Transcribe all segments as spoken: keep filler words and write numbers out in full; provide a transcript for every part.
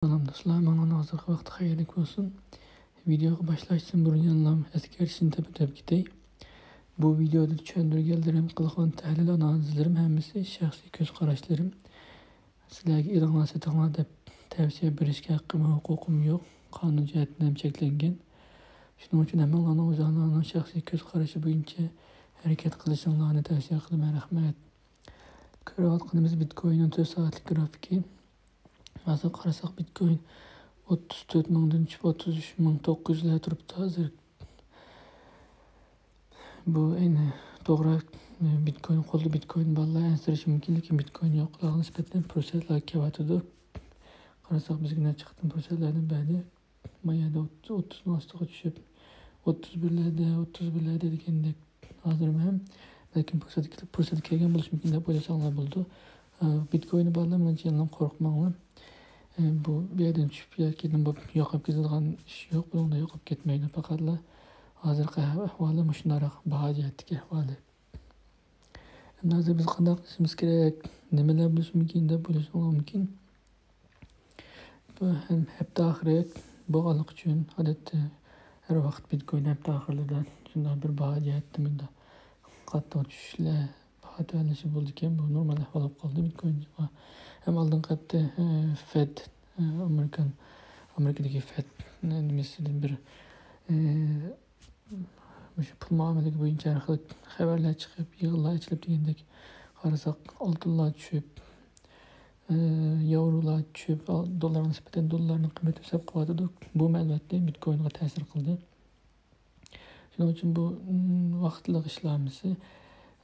سالام دوستلار، ماڭا ھازىرقى ۋاقىت خەيرلىك بولسۇن. ۋىدېئوغا باشلاشتىن بۇرۇن يەنىلا ئەسكەرتىشنى تەبىك كېتەي. بۇ ۋىدېئودا چۈشەندۈرگەنلىرىم، قىلغان تەھلىل ئانالىزلىرىم ھەممىسى شەخسىي كۆز قاراشلىرىم. سىلەرگە ئېلىڭلار، سېتىڭلار دەپ تەۋسىيە بېرىشكە ھەققىم ۋە ھوقۇقۇم يوق. قانۇن جەھەتتىن ھەم چەكلەنگەن. شۇنىڭ ئۈچۈن ھەممىڭلارنىڭ ئۆزۈڭلارنىڭ شەخسىي كۆز قارىشى بويىچە ھەرىكەت قىلىشىڭلارنى تەۋسىيە قىلىمەن. رەھمەت. كۆرۈۋاتقىنىمىز بىتكويننىڭ تۆت سائەتلىك گرافىكى. ھازىر قارىساق، بىتكوين ئوتتۇز تۆت مىڭدىن چۈشۈپ، ئوتتۇز ئۈچ مىڭ توققۇز يۈزلەردە تۇرۇپتۇ ھازىر. بۇ ئەينى توغرا، بىتكوين، قولدا بىتكوين بارلار ئەنسىرىشى مۇمكىن، لېكىن بىتكوين يوقلارغا نىسبەتەن پۇرسەتلەر كېلىۋاتىدۇ. قارىساق، بىزگە نەچچە قېتىم پۇرسەتلەرنى بەردى. ما يەردە ئوتتۇز، ئوتتۇزنىڭ ئاستىغا چۈشۈپ، ئوتتۇز بىرلەردە، ئوتتۇز بىرلەردە دېگەندەك. ھازىر ھەم بەلكىم پۇرسەت كېلىپ، پۇرسەت كەلگەن بولۇشى مۇمكىن دەپ ئويلىساڭلار بولىدۇ. ئە، بىتكوينى بارلار، مېنىڭچە، يەنىلا قورقماڭلار. ئە، بۇ، بۇ يەردىن چۈشۈپ ياكى نېمە بولۇپ يوقاپ كېتىدىغان ئىش يوق، بۇنىڭدا يوقاپ كەتمەيدۇ. پەقەتلا ھازىرقى ئەھۋالى مۇشۇنداقراق، باھا جەھەتتىكى ئەھۋالى. ئەمدى ھازىر بىز قانداق قىلىشىمىز كېرەك، نېمىلەر بولۇشى مۇمكىن دەپ ئويلىشىڭلار مۇمكىن. بۇ ھەم ھەپتە ئاخىرى بولغانلىقى ئۈچۈن، ئادەتتە ھەر ۋاقىت بىتكوين ھەپتە ئاخىرلىرىدا شۇنداق بىر باھا جەھەتتە مۇنداق قاتتىق چۈشۈشلەر، باھا تۆۋەنلىشى بولىدىكەن، بۇ نورمال ئەھۋال بولۇپ قالدى بىتكوينغا. ھەم ئالدىنقى ھەپتە، ئە، فېد، ئە، ئامېرىكان، ئامېرىكىدىكى فېد، ئە، نېمىسىدىن بىر، ئە، مۇشۇ پۇل مۇئامىلىگە بويىچە ھەر خىل خەۋەرلەر چىقىپ، يىغىنلار ئېچىلىپ دېگەندەك، قارىساق، ئالتۇنلار چۈشۈپ، ئى، ياۋرولار چۈشۈپ، ئال-، دوللارغا نىسبەتەن دوللارنىڭ قىممىتى ئۆسۈپ قېلىۋاتىدۇ. بۇمۇ ئەلۋەتتە بىتكوينغا تەسىر قىلدى. شۇنىڭ ئۈچۈن بۇ، ئىم، ۋاقىتلىق ئىشلار ھەممىسى.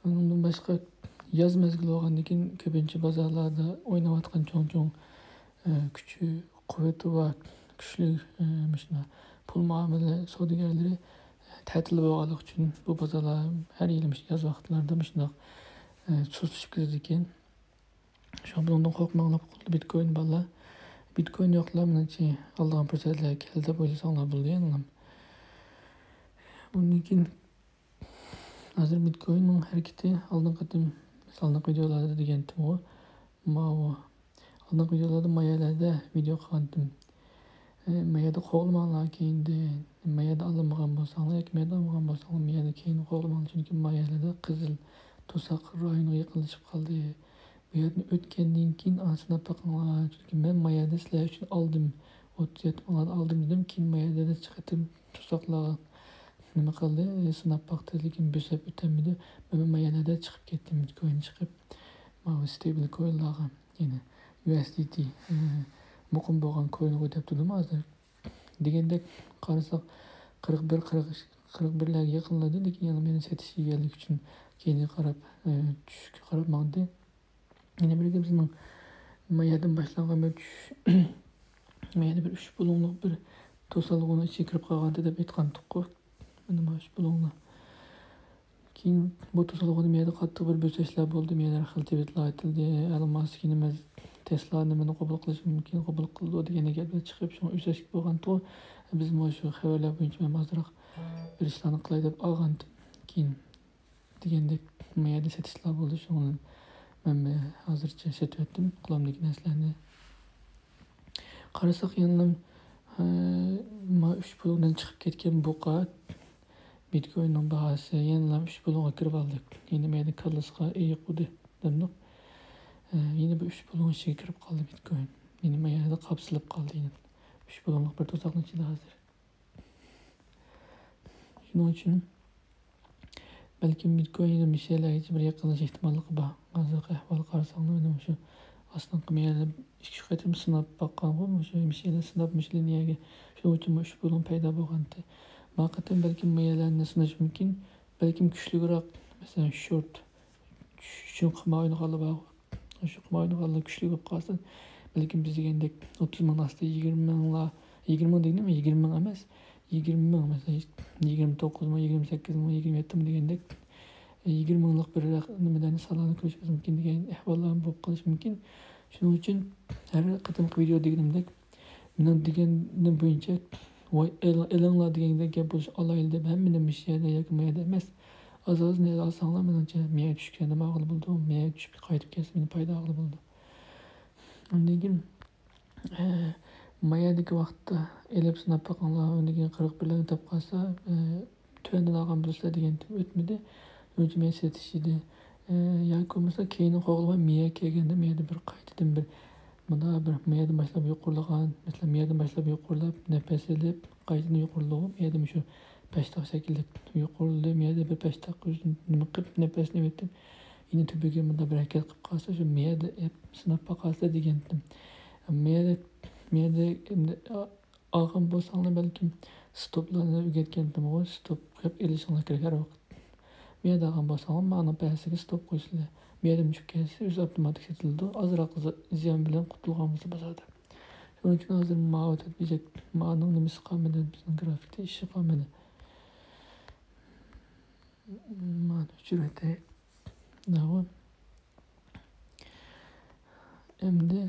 ئۇنىڭدىن باشقا، ياز مەزگىلى بولغاندىن كېيىن كۆپىنچە بازارلاردا ئويناۋاتقان چوڭ-چوڭ، ئى، كۈچى، قۇۋۋىتى بار، كۈچلۈك، ئى، مۇشۇنداق پۇل مۇئامىلە سودىگەرلىرى تەتىل بولغانلىقى ئۈچۈن بۇ بازارلار ھەر يىلى مۇشۇ ياز ۋاقىتلاردا مۇشۇنداق، ئە، سۇسلىشىپ كېتىدىكەن. شۇڭا بۇنىڭدىن قورقماڭلار، قولدا بىتكوين بارلار. بىتكوين يوقلار، مېنىڭچە، ئالىدىغان پۇرسەتلەر كەلدى دەپ ئويلىساڭلار بولىدۇ يەنىلا. ئۇندىن كېيىن ھازىر بىتكويننىڭ ھەرىكىتى، ئالدىنقى قېتىم، مەسىلەن، ئالدىنقى ۋىدېئولاردا دېگەنتىمغۇ، ماۋۇ ئالدىنقى ۋىدېئولاردا ما يەرلەردە ۋىدېئو قىلغانتىم. ئە، ما يەردە قوغلىماڭلار كەينىدىن. ما يەردە ئالالمىغان بولساڭلار ياكى ما يەردە ئالمىغان بولساڭلار، ما يەردە كەينىدىن قوغلىماڭلار. چۈنكى ما يەرلەردە قىزىل توساق رايونىغا يېقىنلىشىپ قالدى. بۇ يەردىن ئۆتكەندىن كېيىن ئاڭا سىناپ بېقىڭلار. چۈنكى مەن ما يەردە سىلەر ئۈچۈن ئالدىم. ئوتتۇز يەتتە مىڭلارنى ئالدىم دېدىم. كېيىن ما يەردە نەچچە قېتىم توساقلار نېمە قىلدى، سىناپ باقتى، لېكىن بۆسۈپ ئۆتەلمىدى. مەن ما يەرلەردە چىقىپ كەتتىم، بىتكوين چىقىپ. ماۋۇ ستېبىل كوينلارغا، يەنى يۇ ئېس دى تى، ئە، مۇقىم بولغان كوينغۇ دەپ تۇردۇم ھازىر. دېگەندەك قارىساق، قىرىق بىر، قىرىق، قىرىق بىرلەرگە يېقىنلىدى، لېكىن يەنە مېنى سېتىش يېگەنلىكى ئۈچۈن كەينىگە قاراپ، ئە، چۈشۈشكە قاراپ ماڭدى. يەنە بىر گەپ، بىزنىڭ ما يەردىن باشلانغان بىر چۈشۈش، ما يەردە بىر ئۈچ بۇلۇڭلۇق بىر توسالغۇنىڭ ئىچىگە كىرىپ قالغانتى دەپ ئېيتقانتۇققۇ. مانا ما ئۈچ بۇلۇڭلار. كېيىن بۇ توسالغۇدا ما يەردە قاتتىق بىر بۆسەشلەر بولدى، ما يەردە ھەر خىل تىۋىتلار ئېيتىلدى، ئەلون ماسك نېمە، تېسلا نېمىنى قوبۇل قىلىشى مۇمكىن، قوبۇل قىلىدۇ دېگەندەك گەپلەر چىقىپ، شۇڭا ئۆسەشلىك بولغانتۇ. بىزمۇ شۇ خەۋەرلەر بويىچە مەن ئازراق بىر ئىشلارنى قىلاي دەپ ئالغانتىم. كېيىن دېگەندەك ما يەردە سېتىشلار بولدى، شۇڭا مەن ھازىرچە سېتىۋەتتىم قولۇمدىكى نەرسىلەرنى. قارىساق يەنىلا، ئە، ما ئۈچ بۇلۇڭدىن چىقىپ كەتكەن بۇقا بىتكويننىڭ باھاسى يەنىلا ئۈچ بۇلۇڭغا كىرىۋالدى. يەنە ما يەردە كاللىسىغا ئېيىق ئۇردى دەمدۇق. ئە، يەنە بۇ ئۈچ بۇلۇڭ ئىچىگە كىرىپ قالدى بىتكوين. يەنە ما يەردە قاپسىلىپ قالدى يەنە. ئۈچ بۇلۇڭلۇق بىر توساقنىڭ ئىچىدە ھازىر. شۇنىڭ ئۈچۈن بەلكىم بىتكوين يەنە مۇشۇ يەرلەرگىچە بىر يېقىنلىشىش ئېھتىماللىقى بار. ھازىرقى ئەھۋالغا قارىساڭلار، مانا مۇشۇ ئاستىنقى ما يەردە ئىككى، ئۈچ قېتىم سىناپ باققانغۇ، مۇشۇ، مۇشۇ يەردە سىناپ، مۇشۇ لىنىيەگە، شۇنىڭ ئۈچۈن مۇشۇ بۇلۇڭ پەيدا بولغانتى. ما قېتىم بەلكىم ما يەرلەرنى سىناش مۇمكىن، بەلكىم كۈچلۈكرەك، مەسىلەن، شورت چۈشۈش ئۈچۈن قىمار ئوينىغانلار بار. شۇ قىمار ئوينىغانلار كۈچلۈك بولۇپ قالسۇن، بەلكىم بىز دېگەندەك ئوتتۇز مىڭ ئاستى يىگىرمە مىڭلار، يىگىرمە مىڭ دېگىنىم يىگىرمە مىڭ ئەمەس، يىگىرمە مىڭ، مەسىلەن، يىگىرمە توققۇز مىڭ، يىگىرمە سەككىز مىڭ، يىگىرمە يەتتە مىڭ دېگەندەك، يىگىرمە مىڭلىق بىر رەق-، نېمىلەرنى، سانلارنى كۆرۈشىمىز مۇمكىن دېگەن ئەھۋاللار بولۇپ قېلىشى مۇمكىن. شۇنىڭ ئۈچۈن ھەر قېتىمقى ۋىدېو دېگىنىمدەك، مېنىڭ دېگىنىم بويىچە، ۋاي، ئېلىڭ-، ئېلىڭلار دېگەندەك گەپ بولسا ئالايلى دەپ ھەممىنى مۇشۇ يەردە ياكى ما يەردە ئەمەس، ئاز-ئازنى ئالساڭلار، مېنىڭچە، مېيە چۈشكەندە ماغۇلى بولىدۇ، مېيە چۈشۈپ قايتىپ كەلسە مېنى پايدا قىلغىلى بولىدۇ. ئاندىن كېيىن، ئە، مايادىكى ۋاقىتتا ئېلىپ سىناپ بېقىڭلار، ئۇنىڭدىن كېيىن قىرىق بىرلەرنى تاپقالسا، ئى، تۆۋەندىن ئالغان بولىسىلەر دېگەنتىم، ئۆتمىدى. شۇنىڭ ئۈچۈن مەن سېتىش ئىدى. ئى، ياكى بولمىسا كېيىن قوغلىماي مىيە كەلگەندە مىيەدە بىر قايتىدىن بىر مۇنداق بىر مىيەدىن باشلاپ يۇقىرىلىغان، مەسىلەن، مىيەدىن باشلاپ يۇقىرىلاپ نەپەس ئېلىپ، قايتىدىن يۇقىرىلىغۇ، مىيەدە مۇشۇ پەشتاق شەكىللىك يۇقىرىلىدى، مىيەدە بىر پەشتاق ئۆزىنى نېمە قىلىپ نەپەسنى ئېلىۋېتىپ، يەنە تۈبىگە مۇنداق بىر ھەرىكەت قىلىپ قالسا، شۇ مىيەدە ئېپ سىناپ باقارسىلەر دېگەنتىم. مىيەدە، مىيەدە ئەمدى ئا-، ئالغان بولساڭلار بەلكىم ستوپلارنى ئۆگەتكەنتىمغۇ، ستوپ قويۇپ ئېلىشىڭلار كېرەك ھەر ۋاقىت. مىيەدە ئالغان بولساڭلار مانىڭ پەسىگە ستوپ قويسىلەر. مىيەدىن چۈشۈپ كەتسە ئۆزى ئاپتوماتىك سېتىلىدۇ. ئازراق زىيان بىلەن قۇتۇلغان بولسا بازاردا. شۇنىڭ ئۈچۈن ھازىر ماۋۇ تەتبىجەك، مانىڭ نېمىسى قالمىدى، بىزنىڭ گرافىكتا ئىشى قالمىدى. مانا ئۆچۈرۈۋېتەي. ماۋۇ. ئەمدى،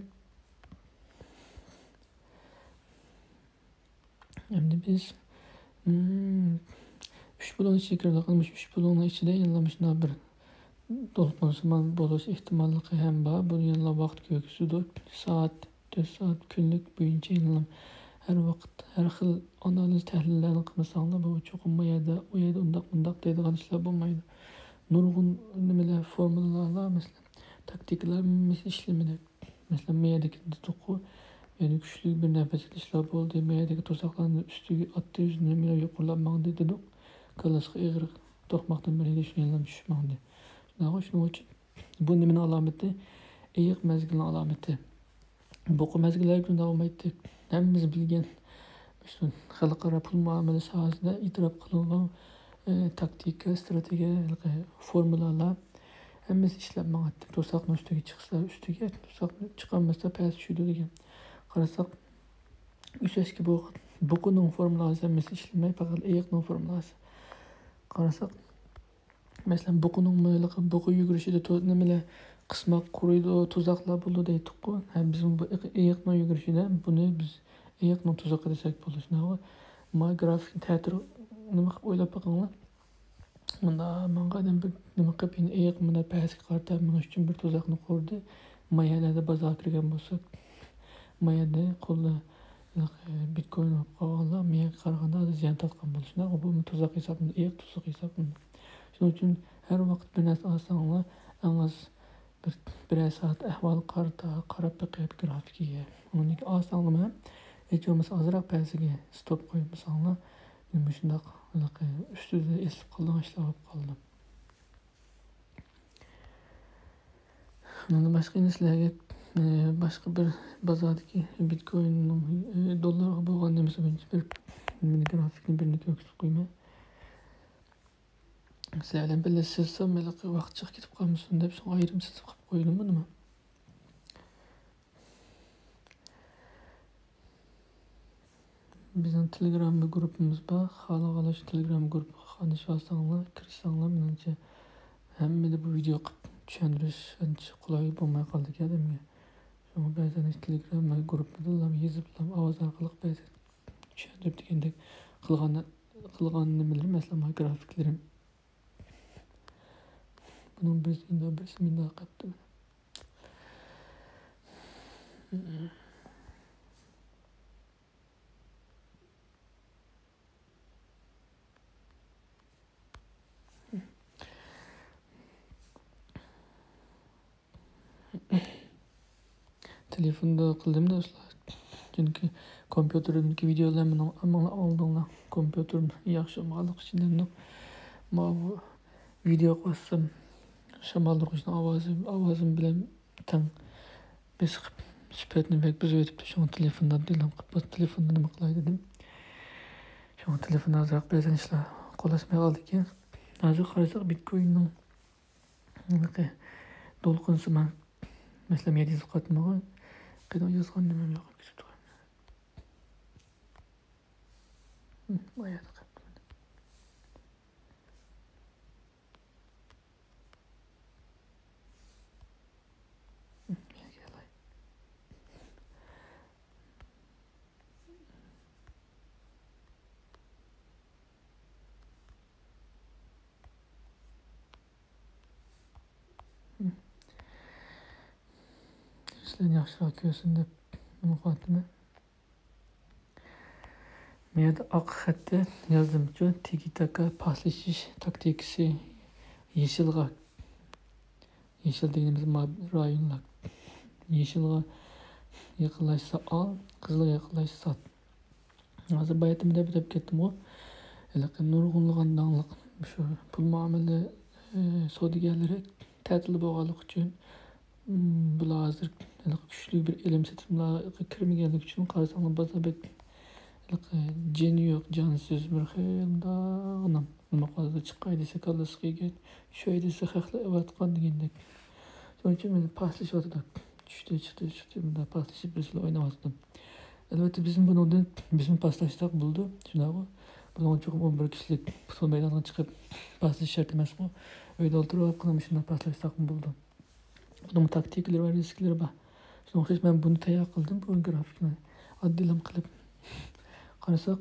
ئەمدى بىز، مم، ئۈچ بۇلۇڭ ئىچىگە كىردۇق. مۇشۇ ئۈچ بۇلۇڭنىڭ ئىچىدە يەنىلا مۇشۇنداق بىر دولقۇنسىمان بولۇش ئېھتىماللىقى ھەم بار. بۇنى يەنىلا ۋاقىت كۆرسىتىدۇ. سائەت، تۆت سائەت كۈنلۈك بويىچە يەنىلا ھەر ۋاقىت، ھەر خىل ئانالىز، تەھلىللەرنى قىلمىساڭلار، بۇ چوقۇم ئۇ يەردە، ئۇ يەردە ئۇنداق، مۇنداق دەيدىغان ئىشلار بولمايدۇ. نۇرغۇن نېمىلەر، فورمۇلالار، مەسىلەن، تاكتىكىلار ھەممىسى ئىشلىمىدى. مەسىلەن، مەيەدىكىنى دېدۇققۇ، يەنە كۈچلۈك بىر نەپەس ئېلىشلار بولدى. مەيەدىكى توساقلارنى ئۈستىگە ئاتتى، يۈزىنى يۇقىرىلاپ ماڭدى دېدۇق. كاللىسىغا ئېغىر توقماقتىن بىر ھەيدە شۇنى يەنىلا چۈشۈپ ماڭدى. شۇنىڭ ئۈچۈن بۇ نېمىنىڭ ئالامىتى؟ ئېيىق مەزگىلنىڭ ئالامىتى. بۇقا مەزگىللەر كۈندە بولمايتتى. ھەممىمىز بىلگەن، مۇشۇ خەلقئارا پۇل مۇئامىلە ساھەسىدە ئېتىراپ قىلىنغان، ئى، تاكتىكا، ئىستراتېگىيە، ھېلىقى فورمۇلالار ھەممىسى ئىشلەپ ماڭاتتى. توساقنىڭ ئۈستىگە چىقسا ئۈستىگە، توساقنى چىقالمىسا پەس چۈشىدۇ دېگەن. قارىساق، ئۆسۈشكە بولغان بۇقىنىڭ فورمۇلاسى ھەممىسى ئىشلىمەي، پەقەت ئېيىقنىڭ فورمۇلاسى. قارىساق، مەسىلەن، بۇقىنىڭمۇ ھېلىقى بۇقا يۈگۈرۈشىدە تو-، نېمىلەر، قىسماق قۇرۇيدۇ، تۇزاقلار بولىدۇ دەيتتۇققۇ. ھە، بىزمۇ بۇ ئېق-، ئېيىقنىڭ يۈگۈرۈشىدە بۇنى بىز ئېيىقنىڭ تۇزىقى دېسەك بولىدۇ. شۇنداققۇ؟ ما گرافىكنى تەتۈر نېمە قىلىپ ئويلاپ بېقىڭلار. مۇنداق ماڭغان ئادەم بىر نېمە قىلىپ، يەنە ئېيىق مۇنداق پەسكە قارىتا مېڭىش ئۈچۈن بىر تۇزاقنى قۇردى. ما يەرلەردە بازارغا كىرگەن بولسا، ما يەردە قولدا ھېلىقى بىتكوين بولۇپ قالغانلار ما يەرگە قارىغاندا ھازىر زىيان تارتقان بولىدۇ. شۇنداق، بۇ تۇزاق ھېسابلىنىدۇ، ئېيىق تۇزىقى ھېسابلىنىدۇ. شۇنىڭ ئۈچۈن ھەر ۋاقىت بىر نەرسە ئالساڭلار، ئەڭ ئاز بىر، بىرەر سائەت ئەھۋال قارىتا، قاراپ بېقىپ گرافىكىگە. ئۇنىڭدىن كېيىن ئالساڭلارمۇ ھەم، ھېچ بولمىسا ئازراق پەسىگە ستوپ قويمىساڭلار، مۇشۇنداق ھېلىقى ئۈستىدە ئېسىلىپ قالىدىغان ئىشلار بولۇپ قالىدۇ. ئۇنىڭدىن باشقا يەنە سىلەرگە، ئى، باشقا بىر بازاردىكى بىتكويننىڭ، ئى، دوللارغا بولغان نېمىسى بويىچە بىر نېمىنى، گرافىكنى بىرنى كۆرسىتىپ قويىمەن. سىلەر بىلەن بىللە سىزسام ھېلىقى ۋاقىت جىق كېتىپ قالمىسۇن دەپ، شۇڭا ئايرىم سىزىپ قىلىپ قويدۇم بۇنىمۇ. بىزنىڭ تېلېگرام گۇرۇپپىمىز بار. خالىغانلار شۇ تېلېگرام گۇرۇپپىغا قاتنىشىۋالساڭلار، كىرسەڭلار، مېنىڭچە ھەممىدە بۇ ۋىدېئو قىلىپ چۈشەندۈرۈش ئانچە قولاي بولماي قالىدىكەن ئادەمگە. شۇڭا بەزەن تېلېگرام گۇرۇپپىدىلا يېزىپلا ئاۋاز ئارقىلىق بەزەن چۈشەندۈرۈپ دېگەندەك قىلغان، قىلغان نېمىلىرىم، مەسىلەن، مانا گرافىكلىرىم. بۇنىڭ بىرسى مۇنداق، بىرسى مۇنداق قىلىپتۇ. تېلېفوندا قىلدىم دوستلار. چۈنكى كومپيۇتېرىمدىكى ۋىدېئولار مېنىڭ ھەممىڭلار ئالدىڭلار. كومپيۇتېرىم ياخشى ئالمىغانلىقى ئۈچۈن ماۋۇ ۋىدېئو قوشسام، شامال ئۇرغۇچىنىڭ ئاۋازى، ئاۋازىم بىلەن تەڭ بېسىقىپ، سۈپەتنى بەك بۇزۇۋېتىپتۇ. شۇڭا تېلېفوندا دېلوم قىلىپ، تېلېفوندا نېمە قىلاي دېدىم. شۇڭا تېلېفوندا ئازراق بەزەن ئىشلار قولاشماي قالدىكەن. ھازىر قارىساق، بىتكويننىڭ ھېلىقى دولقۇنسىمان، مەسىلەن، يەتتە يۈز قاتمىغا قېنى يازغان نېمەم يوق، كۆرسىتىپ تۇرۇڭ. ھىم، ئاياغدا قاپتۇ. ھىم، يەنە كېلەي. سىلەرنى ياخشىراق كۆرسۇن دەپ نېمە قىلىۋاتىمەن. يەردە ئاق خەتتە يازدىمچۇ، تىكى تاكا پاسلىشىش تاكتىكىسى. يېشىلغا، يېشىل دېگىنىمىز ما رايونلار. يېشىلغا يېقىنلاشسا ئال، قىزىلغا يېقىنلاشسا سات. ھازىر بايىتىمدا بىر دەپ كەتتىمغۇ، ھېلىقى نۇرغۇنلىغان داڭلىق شۇ پۇل مۇئامىلە، ئى، سودىگەرلىرى تەتىلدە بولغانلىقى ئۈچۈن، ئىم، بۇلار ھازىر ھېلىقى كۈچلۈك بىر ئېلىم سېتىملارغا كىرمىگەنلىكى ئۈچۈن قارىساڭلار بازار بەك ھېلىقى جېنى يوق، جانسىز بىر خىل مۇنداق نېمە قىلىدۇ، چىقاي دېسە كاللىسى قىيغان، چۈشەي دېسە خەقلەر ئېۋاتقان دېگەندەك. شۇنىڭ ئۈچۈن مېنى پاسلىشىۋاتىدۇ. چۈشتى، چىقتى، چۈشتى، مۇنداق پاسلىشىپ بىرسىلا ئويناۋاتىدۇ. ئەلۋەتتە، بىزمۇ بۇنىڭدىن، بىزمۇ پاسلاشساق بولىدۇ، شۇنداقغۇ. بۇنىڭغا چوقۇم ئون بىر كىشىلىك پۇتبول مەيدانىغا چىقىپ پاسلىشىش شەرت ئەمەسمۇ؟ ئۆيدە ئولتۇرۇپ قىلىپ مۇشۇنداق پاسلاشساقمۇ بولىدۇ. بۇنىڭمۇ تاكتىكىلىرى بار، رىسكلىرى بار. شۇنىڭغا ئوخشاش مەن بۇنى تەييار قىلدىم، بۇ گرافىكنى ئاددىيلام قىلىپ. قارىساق،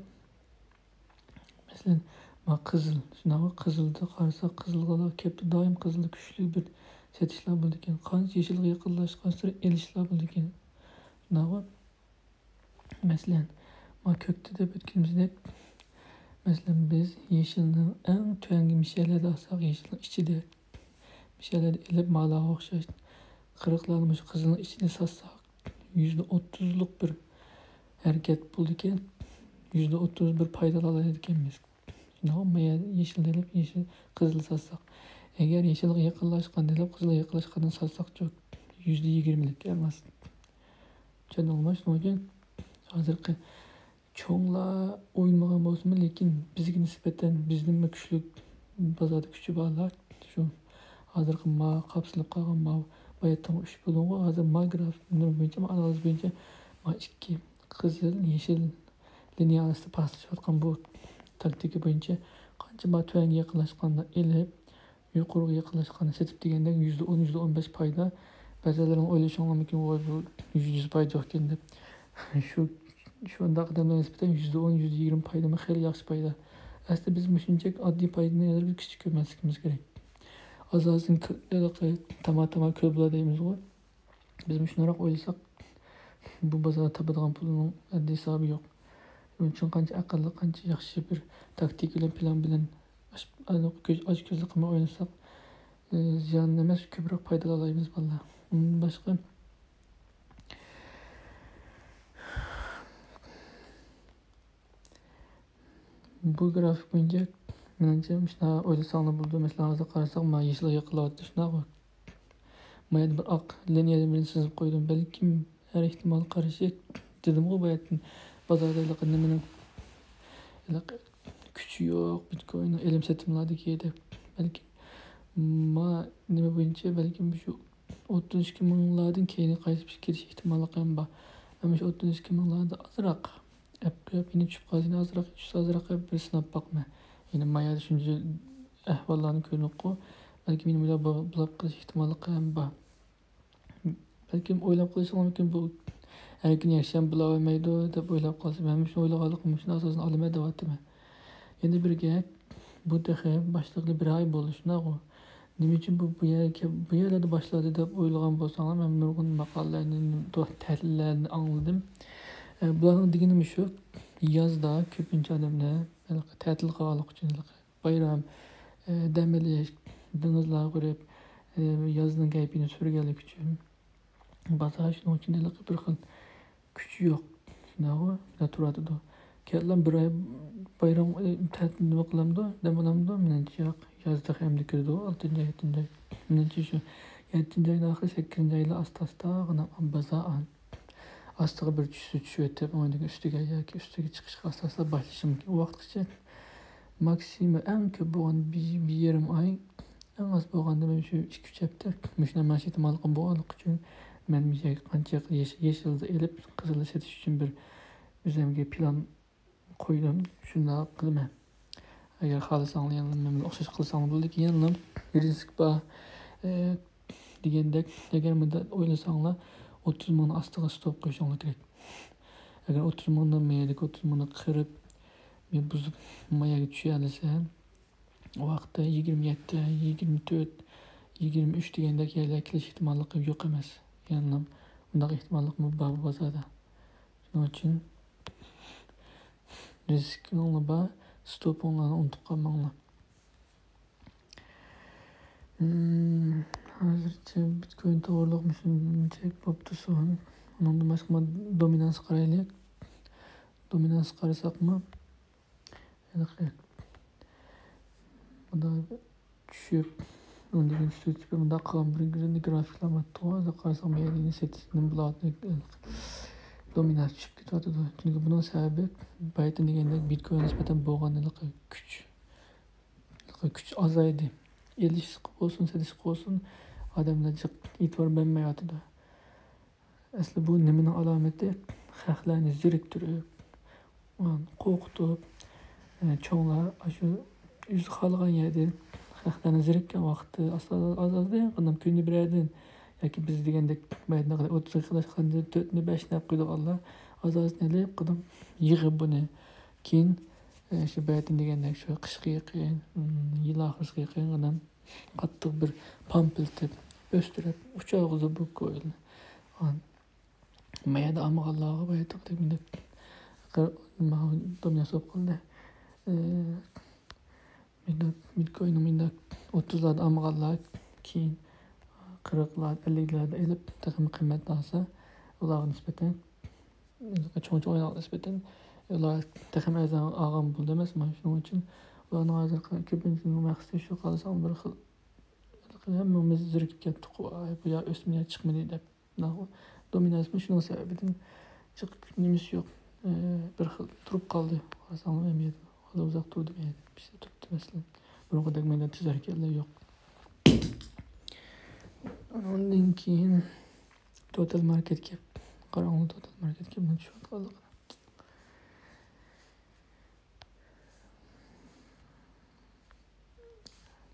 مەسىلەن، ما قىزىل، شۇنداقمۇ؟ قىزىلدا قارىساق، قىزىلغا كەپتۇ، دائىم قىزىلدا كۈچلۈك بىر سېتىشلار بولىدىكەن. قانچە يېشىلغا يېقىنلاشقانسېرى ئېلىشلار بولىدىكەن. شۇنداقمۇ؟ مەسىلەن، ما كۆكتە دەپ ئۆتكىنىمىزدەك، مەسىلەن، بىز يېشىلنىڭ ئەڭ تۆۋەنكى مۇشۇ يەرلەردە ئالساق، يېشىلنىڭ ئىچىدە، مۇشۇ يەرلەردە ئېلىپ، مالاغا ئوخشاش قىرىقلارنى مۇشۇ قىزىلنىڭ ئىچىدە ساتساق، يۈزدە ئوتتۇزلۇق بىر ھەرىكەت بولىدىكەن. يۈزدە ئوتتۇز بىر پايدا ئالالايدىكەنمىز. شۇنداقمۇ؟ ما يەر يېشىلنى ئېلىپ، يېشىل، قىزىلنى ساتساق. ئەگەر يېشىلغا يېقىنلاشقاندا ئېلىپ، قىزىلغا يېقىنلاشقاندىن ساتساقچۇ، يۈزدە يىگىرمىلىك ئەڭ ئاز. چۈشەندىڭلارمۇ؟ شۇنىڭ ئۈچۈن ھازىرقى چوڭلار ئوينىمىغان بولسىمۇ، لېكىن بىزگە نىسبەتەن بىزدىنمۇ كۈچلۈك بازاردا كۈچى بارلار شۇ ھازىرقى ما قاپسىلىپ قالغان ما باياتىنغا ئۈچ بولۇڭغۇ. ھازىر ما گراف بويىچە، ما ئانالىز بويىچە ما ئىككى قىزىل، يېشىل لىنىيە ئارىسىدا پاسلىشىۋاتقان بۇ تاكتىكا بويىچە قانچە ما تۆۋەنگە يېقىنلاشقاندا ئېلىپ، يۇقىرىغا يېقىنلاشقاندا سېتىپ دېگەندەك يۈزدە ئون، يۈزدە ئون بەش پايدا. بەزىلەرنىڭ ئويلىشىڭلار مۇمكىن، ۋاي، بۇ يۈز، يۈز پايدا يوقكەن دەپ. شۇ، شۇنداق ئادەملەرگە نىسبەتەن يۈزدە ئون، يۈزدە يىگىرمە پايدىمۇ خېلى ياخشى پايدا. ئەسلىدە بىز مۇشۇنچە ئاددىي پايدىنى يەنە بىر كىچىك كۆرمەسلىكىمىز كېرەك. ئاز-ئازدىن كۆ-، ھېلىقى تاما-تاما كۆل بولا دەيمىزغۇ. بىز مۇشۇنداق ئويلىساق، بۇ بازاردا تاپىدىغان پۇلنىڭ ھەددى ھېسابى يوق. شۇنىڭ ئۈچۈن قانچە ئەقىللىق، قانچە ياخشى بىر تاكتىكا بىلەن، پىلان بىلەن ئاچ-، ئاچ-، كۆز-، ئاچكۆزلۈك قىلماي ئوينىساق، ئى، زىيان ئەمەس، كۆپرەك پايدا ئالالايمىز، بالىلار. ئۇندىن باشقا، بۇ گرافىك بويىچە، مېنىڭچە، مۇشۇنداق ئويلىساڭلار بولىدۇ. مەسىلەن، ھازىر قارىساق، مانا يېشىلغا يېقىنلاۋاتىدۇ، شۇنداقغۇ؟ ما يەردە بىر ئاق لىنىيەدىن بىرنى سىزىپ قويدۇم. بەلكىم ھەر ئېھتىمالغا قارشى، دېدىمغۇ، باياتىن بازاردا ھېلىقى نېمىنىڭ، ھېلىقى كۈچى يوق، بىتكويننىڭ ئېلىم سېتىملاردىكى دەپ. بەلكىم ما نېمە بويىچە، بەلكىم شۇ ئوتتۇز ئىككى مىڭلاردىن كېيىن قايتىپ كېلىش ئېھتىماللىقى ھەم بار. مەن شۇ ئوتتۇز ئىككى مىڭلاردا ئازراق ئەپ قويۇپ، يەنە چۈشۈپ قالسا، يەنە ئازراق، چۈشسە ئازراق ئەپ بىر سىناپ باقىمەن. يەنە ما يەردە شۇنچە ئەھۋاللارنى كۆردۇققۇ، بەلكىم يەنە بۇنداق بو-، بولاپ قېلىش ئېھتىماللىقى ھەم بار. بەلكىم ئويلاپ قېلىشىڭلار مۇمكىن، بۇ ھەر كۈنى يەكشەنبە بولاۋەرمەيدۇ دەپ ئويلاپ قالىسىز. مەن شۇ ئويلىغانلىقىم شۇنداق ئاساسىنى ئالىمەن دەۋاتىمەن. يەنە بىر گەپ، بۇ تېخى باشلىغىلى بىر ئاي بولدى، شۇنداقغۇ؟ نېمە ئۈچۈن بۇ، بۇ يەرگە، بۇ يەرلەردە باشلادى دەپ ئويلىغان بولساڭلار، مەن نۇرغۇن ماقالىلەرنى، تەھلىللەرنى ئاڭلىدىم. ئە، بۇلارنىڭ دېگىنى مۇشۇ، يازدا كۆپىنچە ئادەملەر ھېلىقى تەتىل قىلغانلىقى ئۈچۈن، ھېلىقى بايرام، ئە، دەم ئېلىش، دېڭىزلارغا بېرىپ، ئە، يازنىڭ كەيپىنى سۈرگەنلىكى ئۈچۈن بازار شۇنىڭ ئۈچۈن ھېلىقى بىر خىل كۈچى يوق. شۇنداقغۇ؟ شۇنداق تۇرۇۋاتىدۇ. كېيىنلا بىر ئاي بايرام، ئى، تەتىل نېمە قىلامدۇ؟ دەم ئالامدۇ؟ مېنىڭچە ياق. ياز تېخى ئەمدى كىرىدۇ، ئالتىنچى ئاي، يەتتىنچى ئاي. مېنىڭچە شۇ يەتتىنچى ئاينىڭ ئاخىرى، سەككىزىنچى ئايلا ئاستا-ئاستاغىنا بازار ئاستىغا بىر چۈشسە چۈشۈۋېتىپ، ئاندىن كېيىن ئۈستىگە ياكى ئۈستىگە چىقىشقا ئاستا-ئاستا باشلىشى مۇمكىن. ئۇ ۋاقىتقىچە ماكسىمۇم ئەڭ كۆپ بولغان بىر، بىر يېرىم ئاي، ئەڭ ئاز بولغاندا مەن شۇ ئىككى، ئۈچ ھەپتە مۇشۇنداق مېڭىش ئېھتىماللىقىم بولغانلىقى ئۈچۈن، مەن مۇشۇ يەرگە قانچە يېش-، يېشىلدا ئېلىپ، قىزىلدا سېتىش ئۈچۈن بىر ئۆزۈمگە پىلان قويدۇم. شۇنداق قىلىمەن. ئەگەر خالىساڭلار يەنىلا مەن بىلەن ئوخشاش قىلساڭلار بولىدۇ. يەنىلا رىسك بار، ئە، دېگەندەك، ئەگەر مۇنداق ئويلىساڭلار، ئوتتۇز مىڭنىڭ ئاستىغا ستوپ قويۇشۇڭلار كېرەك. ئەگەر ئوتتۇز مىڭنى، مەيەردىكى ئوتتۇز مىڭنى قىرىپ، مەن بۇزۇپ، ما يەرگە چۈشەلىسەم، ئۇ ۋاقىتتا يىگىرمە يەتتە، يىگىرمە تۆت، يىگىرمە ئۈچ دېگەندەك يەرلەرگە كېلىش ئېھتىماللىقى يوق ئەمەس. يەنىلا ئۇنداق ئېھتىماللىقمۇ بار بۇ بازاردا. شۇنىڭ ئۈچۈن رىسكىڭلار بار، ستوپۇڭلارنى ئۇنتۇپ قالماڭلار. ھازىرچە بىتكوين توغرىلىق مۇشۇنچە بوپتۇ سوئال. ئۇنىڭدىن باشقا دومىنانس قارايلى. دومىنانس قارىساقمۇ، ھېلىقى مۇنداق چۈشۈپ، ئۇنىڭدىن كېيىن ئۈستىگە چۈشۈپ، مۇنداق قىلغان بىر گرافىكلار بارتتىغۇ، ھازىر قارىساق، مۇ يەردە سېتىش نېمە بولۇۋاتىدۇ، دومىنانس چۈشۈپ كېتىۋاتىدۇ. چۈنكى بۇنىڭ سەۋەبى بايتىن دېگەندەك بىتكوينغا نىسبەتەن بولغان ھېلىقى كۈچ، ھېلىقى كۈچ ئازايدى. ئېلىشقا بولسۇن، سېتىشقا بولسۇن، ئادەملەر جىق ئېتىبار بەرمەيۋاتىدۇ. ئەسلى بۇ نېمىنىڭ ئالامىتى؟ خەقلەرنى زېرىكتۈرۈپ، قورقۇتۇپ، ئە، چوڭلار ئاشۇ ئۆزى خالىغان يەردە خەقلەرنى زېرىككەن ۋاقىتتا ئاستا ئاز-ئازدىن قانداق كۈندە بىرەردىن ياكى بىز دېگەندەك مەيداندا ئوتتۇز يىقىلاشقاندا تۆتنى، بەشنى ئەپ قويىدىغانلار ئاز-ئازدىن ئېلىپ قانداق يىغىپ بۇنى كېيىن، ئە، شۇ بەتىن دېگەندەك شۇ قىشقا يېقىن، يىل ئاخىرىسىغا يېقىن قاتتىق بىر پامپىلىتىپ، ئۆستۈرۈپ، ئۇچالغۇزۇپ بۇ كويلىنى. مايەدە ئالمىغانلارغا باياتىقتەك مۇنداق دومىنانس بولۇپ قالدى. مۇنداق بىتكويننى مۇنداق ئوتتۇزلاردا ئالمىغانلار كېيىن قىرىقلار، ئەللىكلەردە ئېلىپ، تېخىمۇ قىممەتلەنسە، ئۇلارغا نىسبەتەن، چوڭ-چوڭ ئويۇنلارغا نىسبەتەن ئۇلار تېخىمۇ ئەرزان ئالغان بولدى ئەمەسمۇ؟ شۇنىڭ ئۈچۈن ئۇلارنىڭ ھازىرقى كۆپىنچىسىنىڭ مەقسىتى شۇ، قارىساڭ بىر خىل ھەممىمىز زېرىكىپ كەتتۇق، ۋاي، بۇ يا ئۆسمىدى يا چىقمىدى دەپ. دومىنانسمۇ شۇنىڭ سەۋەبىدىن جىق نېمىسى يوق، ئى، بىر خىل تۇرۇپ قالدى. قارىساڭلار، ئەمەلىيەتتە خېلى ئۇزاق تۇردى، مەيداندا بىر تۇرۇپتۇ، مەسىلەن. بۇرۇنقىدەك مەيداندا تېز ھەرىكەتلەر يوق. ئۇنىڭدىن كېيىن توتال ماركېت كەپ، قاراڭلار، توتال ماركېت كەپنىڭ چۈشۈۋاتقانلىقىنى.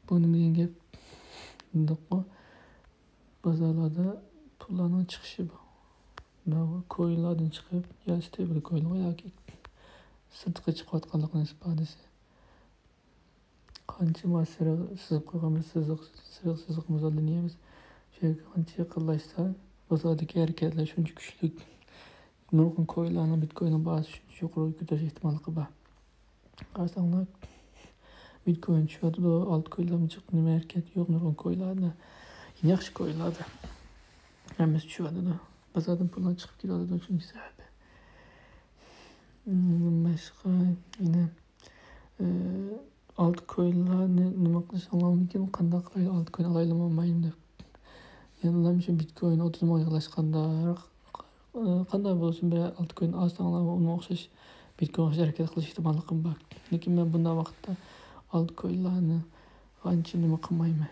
بۇ نېمە دېگەن گەپ؟ بۇنداققۇ، بازارلاردا پۇللارنىڭ چىقىشى بار. بۇنداققۇ، كوينلاردىن چىقىپ، يا ستېبىل كوينغا ياكى سىرتقا چىقىۋاتقانلىقىنىڭ ئىپادىسى. قانچە ما سېرىق سىزىپ قويغان بىر سىزىق، سېرىق سىزىقىمىز بار، لىنىيەمىز. شۇ يەرگە قانچە يېقىنلاشسا، بازاردىكى ھەرىكەتلەر شۇنچە كۈچلۈك. نۇرغۇن كوينلارنىڭ بىتكويننىڭ باھاسى شۇنچە يۇقىرىغا كۆتۈرۈش ئېھتىماللىقى بار. قارىساڭلار، بىتكوين چۈشۈۋاتىدۇ، ئالتە كوينلارمۇ جىق، نېمە ھەرىكەت يوق نۇرغۇن كوينلاردا. ياخشى كوينلاردا ھەممىسى چۈشۈۋاتىدۇ. بازاردىن پۇللار چىقىپ كېتىۋاتىدۇ، شۇنچە سەۋەبى. باشقا يەنە، ئى، ئالتە كوينلارنى نېمە قىلىشىڭلار مۇمكىن، قانداق قىلايلى، ئالتە كوين ئالايلىمۇ ئالمايلىمۇ دەپ. يەنىلا مۇشۇ بىتكوين ئوتتۇز مىڭغا يېقىنلاشقاندا، ئى، قانداق بولسۇن، بىر ئالتە كوين ئالساڭلارمۇ ئۇنىڭغا ئوخشاش، بىتكوينغا ئوخشاش ھەرىكەت قىلىش ئېھتىماللىقىم بار. لېكىن مەن بۇنداق ۋاقىتتا ئالتە كوينلارنى ئانچە نېمە قىلمايمەن.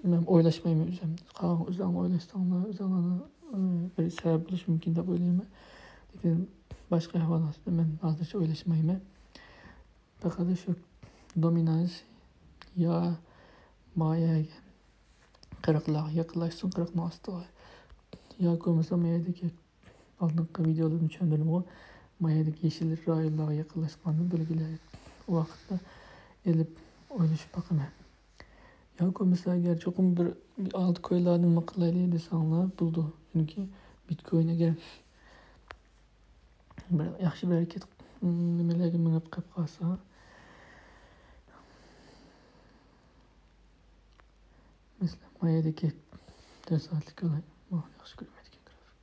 مەن ئويلاشمايمەن ئۆزۈم. قالغان ئۆزۈڭلار ئويلاشساڭلار، ئۆزۈڭلارنىڭ، ئى، بىر سەۋەب بولۇشى مۇمكىن دەپ ئويلايمەن. لېكىن باشقا ئەھۋال ئاستىدا مەن ھازىرچە ئويلاشمايمەن. پەقەت شۇ دومىنانس يا مايەگە، قىرىقلارغا يېقىنلاشسۇن، قىرىقنىڭ ئاستىغا. ياكى بولمىسا مايەدىكى ئالدىنقى ۋىدىيولىرىمدا چۈشەندۈردۈمغۇ، مايەدىكى يېشىل رايونلارغا يېقىنلاشقاندا بىلگىلى، ئۇ ۋاقىتتا ئېلىپ ئويلىشىپ باقىمەن. ياكى بولمىسا ئەگەر چوقۇم بىر ئالتە كوينلارنى نېمە قىلايلى دېسەڭلار بولىدۇ. چۈنكى بىتكوين ئەگەر بىر ياخشى بىر ھەرىكەت، نېمىلەرگە مېڭىپ قېلىپ قالسا، مەسىلەن، مايەدىكى تۆت سائەتلىك ئالاي. ماڭا ياخشى كۆرمەيدىكەن گرافىك.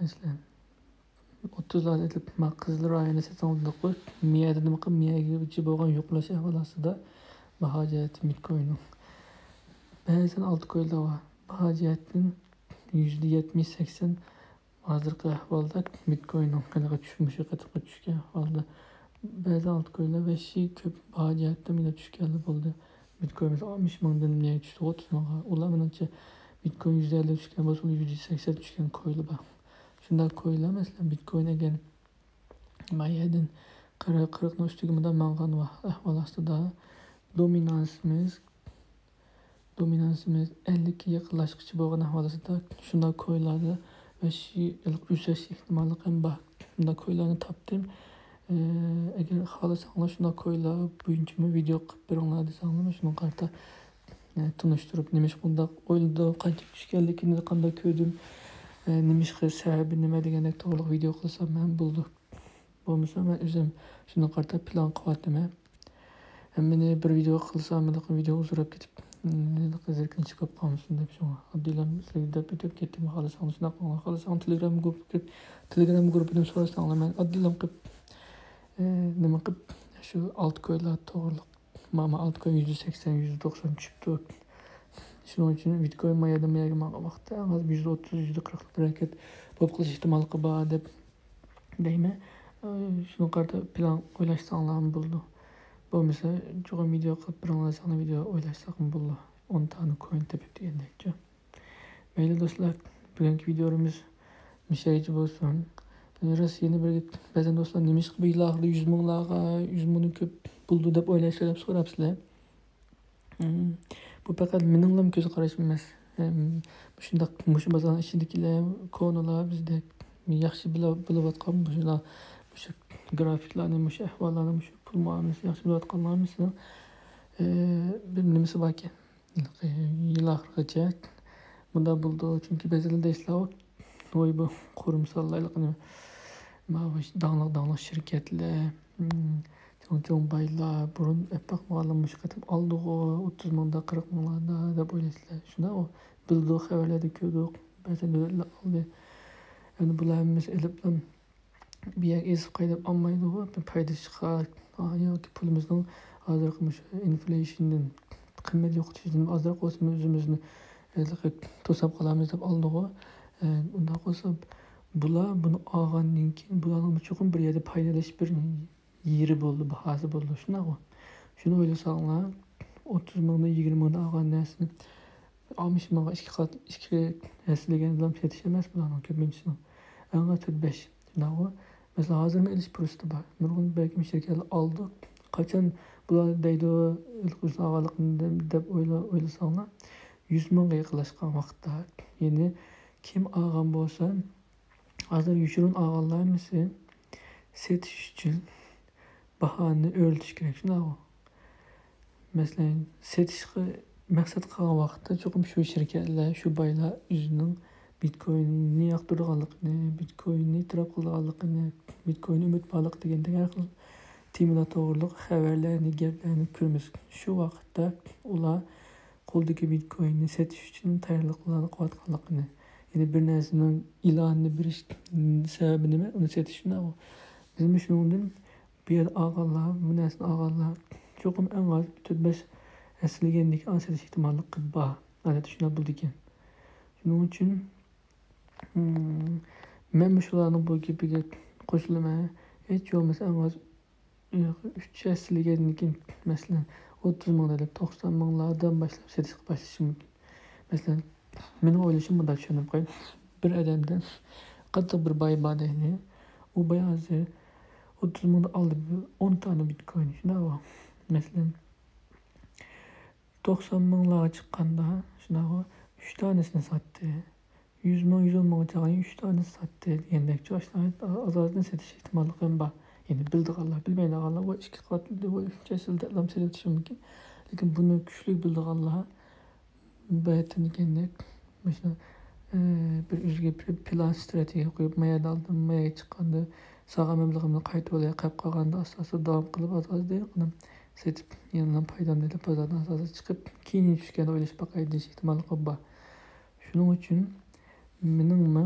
مەسىلەن، ئوتتۇزلاردا ئېلىپ، ما قىزىل رايوننى سېتىڭ دېدۇققۇ. مىيەدە نېمە قىل، مىيەگىچە بولغان يۇقىرىلاش ئەھۋال ئاستىدا باھا جەھەتتىن بىتكويننىڭ بەزەن ئالتە كوينلار بار. باھا جەھەتتىن يۈزدە يەتمىش، سەكسەن ھازىرقى ئەھۋالدا بىتكويننىڭ قېنىغا چۈش-، مۇشۇ قېتىمقى چۈشكەن ئەھۋالدا بەزى ئالتە كوينلار ۋەھشىي كۆپ باھا جەھەتتىن مېنىڭ چۈشكەنلا بولدى. بىتكوين مەسىلەن ئاتمىش مىڭدىن مېنىڭ چۈشتى ئوتتۇز مىڭغا. ئۇلار مېنىڭچە بىتكوين يۈز ئەللىك چۈشكەن بولسا، ئۇلار يۈز سەكسەن چۈشكەن كوينلار بار. شۇنداق كوينلار مەسىلەن بىتكوين ئەگەر ما يەردىن قىرىق، قىرىقنىڭ ئۈستىگە مۇنداق ماڭغان ۋا-، ئەھۋال ئاستىدا دومىنانسىمىز، دومىنانسىمىز ئەللىككە يېقىنلاشقۇچە بولغان ئەھۋال ئاستىدا شۇنداق كوينلاردا ۋەھشىي ئۆسۈش ئېھتىماللىقى ھەم بار. شۇنداق كوينلارنى تاپتىم. ئى، ئەگەر خالىساڭلار شۇنداق كوينلار بويىچىمۇ ۋىدىيو قىلىپ بېرىڭلار دېسەڭلار، مەن شۇنىڭغا قارىتا، ئى، تونۇشتۇرۇپ، نېمىشقا ئۇنداق ئويلىدىم، قانچە چۈشكەنلىكىنى قانداق كۆردۈم، نېمىشقا، سەۋەبى نېمە دېگەندەك توغرىلىق ۋىدېئو قىلسام ھەم بولىدۇ. بولمىسا مەن ئۆزۈم شۇنىڭغا قارىتا پىلان قىلىۋاتىمەن. ھەممىنى بىر ۋىدېئو قىلسام، مۇنداق ۋىدېئو ئۇزىراپ كېتىپ، ھېلىقى زېرىكىنىش چىقىپ قالمىسۇن دەپ، شۇڭا ئاددىيلا سىلەرگە دەپ ئۆتۈپ كەتتىم. خالىساڭلار شۇنداق قىلىڭلار، خالىساڭلار تېلېگرام گۇرۇپپىغا كىرىپ، تېلېگرام گۇرۇپپىدىن سوراشساڭلار، مەن ئاددىيلا قىلىپ، ئى، نېمە قىلىپ، شۇ ئالتە كويلار توغرىلىق. ماما ئالتە كوي يۈزدە سەكسەن، يۈزدە توقسان چۈشۈپتۇ. شۇنىڭ ئۈچۈن بىتكوين ما يەردىن ما يەرگە ماڭغان ۋاقىتتا، ئەڭ ئاز يۈزدە ئوتتۇز، يۈزدە قىرىقلىق بىر ھەرىكەت بولۇپ قېلىش ئېھتىماللىقى بار دەپ دەيمەن. ئى، شۇنىڭغا قارىتا پىلان ئويلاشساڭلارمۇ بولىدۇ. بولمىسا چوقۇم ۋىدېئو قىلىپ بېرىڭلار، ساڭا ۋىدېئو ئويلاشساقمۇ بولىدۇ. ئون تانە كوين تېپىپ دېگەندەكچۇ. مەيلى دوستلار، بۈگۈنكى ۋىدېئولىرىمىز مۇشۇ يەرگىچە بولسۇن. راست يەنە بىر گەپ، بەزەن دوستلار، نېمىشقا بۇ يىل ئاخىرىدا يۈز مىڭلارغا، يۈز مىڭدىن كۆپ بولىدۇ دەپ ئويلايسىلەر دەپ سوراپسىلەر. ھىم، بۇ پەقەت مېنىڭلا كۆز قارىشىم ئەمەس. ھەم مۇشۇنداق، مۇشۇ بازارنىڭ ئىچىدىكىلەر، كونىلار، بىزدەك ياخشى بىلە-، بىلىۋاتقان مۇشۇلار، مۇشۇ گرافىكلارنى، مۇشۇ ئەھۋاللارنى، مۇشۇ پۇل مۇئامىلىسىنى ياخشى بىلىۋاتقانلار ئەمەسمۇ؟ ئى، بىر نېمىسى باركەن. ھېلىقى يىل ئاخىرىغىچە مۇنداق بولىدۇ. چۈنكى بەزىلەر دەيسىلەر، ۋوي، بۇ قۇرۇمساللار، ھېلىقى نېمە، ماۋۇ داڭلىق، داڭلىق شىركەتلەر، ھىم، چوڭ-چوڭ بايلار، بۇرۇن ئەپ باقمىغانلار مۇشۇ قېتىم ئالدىغۇ، ئوتتۇز مىڭدا، قىرىق مىڭلاردا دەپ ئويلايسىلەر. شۇنداققۇ، بىلدۇق، خەۋەرلەردە كۆردۇق، بەزى دۆلەتلەر ئالدى. ئەمدى بۇلار ھەممىسى ئېلىپلا بۇ يەرگە ئېزىپ قوي دەپ ئالمايدىغۇ، بىر پايدىسى چىقار ياكى پۇلىمىزنىڭ ھازىرقى مۇشۇ ئىنفليېيشندىن، قىممەت يوقىتىشتىن ئازراق بولسىمۇ ئۆزىمىزنى ھېلىقى توساپ قالارمىز دەپ ئالدىغۇ. ئە، ئۇنداق بولسا بۇلار بۇنى ئالغاندىن كېيىن بۇلارنىڭ چوقۇم بىر يەردە پايدىلىنىش بىر يېرى بولىدۇ، باھاسى بولىدۇ، شۇنداققۇ؟ شۇنى ئويلىساڭلار، ئوتتۇز مىڭدىن، يىگىرمە مىڭدىن ئالغان نەرسىنى ئالتمىش مىڭغا ئىككى قات، ئىككى ھەسسىلىگەندىلا سېتىش ئەمەس بۇلارنىڭ كۆپىنچىسىنىڭ. ئەڭ ئاز تۆت بەش، شۇنداققۇ؟ مەسىلەن، ھازىرمۇ ئېلىش پۇرسىتى بار. نۇرغۇن بەلكىم شىركەتلەر ئالدى. قاچان بۇلار دەيدۇ، ھېلىقى ئۆزىنىڭ ئالغانلىقىنى دەپ ئويلا-، ئويلىساڭلار، يۈز مىڭغا يېقىنلاشقان ۋاقىتتا، يەنى كىم ئالغان بولسا، ھازىر يوشۇرۇن ئالغانلار ھەممىسى سېتىش ئۈچۈن باھانى ئۆرلىتىش كېرەك، شۇنداققۇ؟ مەسىلەن، سېتىشقا مەقسەت قىلغان ۋاقىتتا چوقۇم شۇ شىركەتلەر، شۇ بايلار ئۆزىنىڭ بىتكويننى ياقتۇرىدىغانلىقىنى، بىتكويننى ئېتىراپ قىلىدىغانلىقىنى، بىتكويننى ئۈمىد بارلىقى دېگەندەك ھەر خىل تېمىلار توغرىلىق خەۋەرلەرنى، گەپلەرنى كۆرىمىز. شۇ ۋاقىتتا ئۇلار قولدىكى بىتكويننى سېتىش ئۈچۈن تەييارلىقلارنى قىلىۋاتقانلىقىنى، يەنى بىر نەرسىنىڭ ئېلانىنى بېرىش سەۋەبى نېمە؟ ئۇنى سېتىش، شۇنداققۇ؟ بىزمۇ شۇنىڭدىن بۇ يەردە ئالغانلار، بۇ نەرسىنى ئالغانلار چوقۇم ئەڭ ئاز تۆت بەش ھەسسىلىگەندىن كېيىن سېتىش ئېھتىماللىقى بار. ئادەتتە شۇنداق بولىدىكەن. شۇنىڭ ئۈچۈن، ھىم، مەن مۇشۇلارنىڭ بۇ گېپىگە قوشۇلىمەن. ھېچ بولمىسا ئەڭ ئاز ئۈچ ھەسسىلىگەندىن كېيىن، مەسىلەن، ئوتتۇز مىڭ دەپ توقسان مىڭلاردىن باشلاپ سېتىشقا باشلىشى مۇمكىن. مەسىلەن، مېنىڭ ئويلىشىم مۇنداق، چۈشەندۈرۈپ قوياي. بىر ئادەمدە قاتتىق بىر باي بار دەيلى. ئۇ باي ھازىر ئوتتۇز مىڭدا ئالدى بىر ئون تانە بىتكوين، شۇنداققۇ؟ مەسىلەن، توقسان مىڭلارغا چىققاندا، شۇنداققۇ، ئۈچ تانىسىنى ساتتى. يۈز مىڭ، يۈز ئون مىڭغا چىققان ئۈچ تانىسى ساتتى دېگەندەكچۇ، ئاشۇنداق ئاز-ئازدىن سېتىش ئېھتىماللىقى ھەم بار. يەنى بىلىدىغانلار، بىلمەيدىغانلار، ۋوي، ئىككى قاتلىدى، ۋوي، ئۈچ ھەسسىلىدى دەپلا سېتىۋېتىشى مۇمكىن. لېكىن بۇنى كۈچلۈك بىلىدىغانلار بەتىنكەندەك مۇشۇ، ئى، بىر ئۆزىگە بىر پىلان، ستراتېگىيە قويۇپ، ما يەردە ئالدىم، ما يەرگە چىققاندا سالغان مەبلىغىمنى قايتۇرۇۋالاي، قېلىپ قالغاندا ئاستا-ئاستا داۋام قىلىپ، ئاز-ئازدىن سېتىپ، يەنىلا پايدامنى ئېلىپ، بازاردىن ئاستا-ئاستا چىقىپ، كېيىن چۈشكەندە ئويلىشىپ باقاي دېيىش ئېھتىماللىقى بار. شۇنىڭ ئۈچۈن مېنىڭمۇ،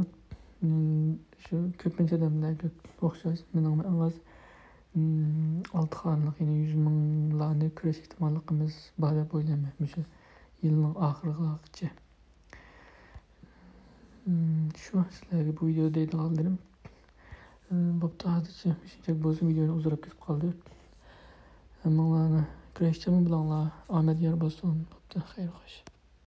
مم، شۇ كۆپىنچە ئادەملەرگە ئوخشاش، مېنىڭمۇ ئەڭ ئاز، مم، ئالتە خانىلىق، يەنى يۈز مىڭلارنى كۆرۈش ئېھتىماللىقىمىز بار دەپ ئويلايمەن، مۇشۇ يىلنىڭ ئاخىرىغىچە. مم، شۇ سىلەرگە بۇ ۋىدېو دەيدىغانلىرىم. مم، بوپتۇ، ھازىرچە مۇشۇنچە بولسۇن، ۋىدېونى ئۇزىراپ كېتىپ قالدى. ھەممىڭلارنى كۈرەشچىمۇ بولۇڭلار، ئامەت يار بولسۇن. بوپتۇ، خەير، خوش.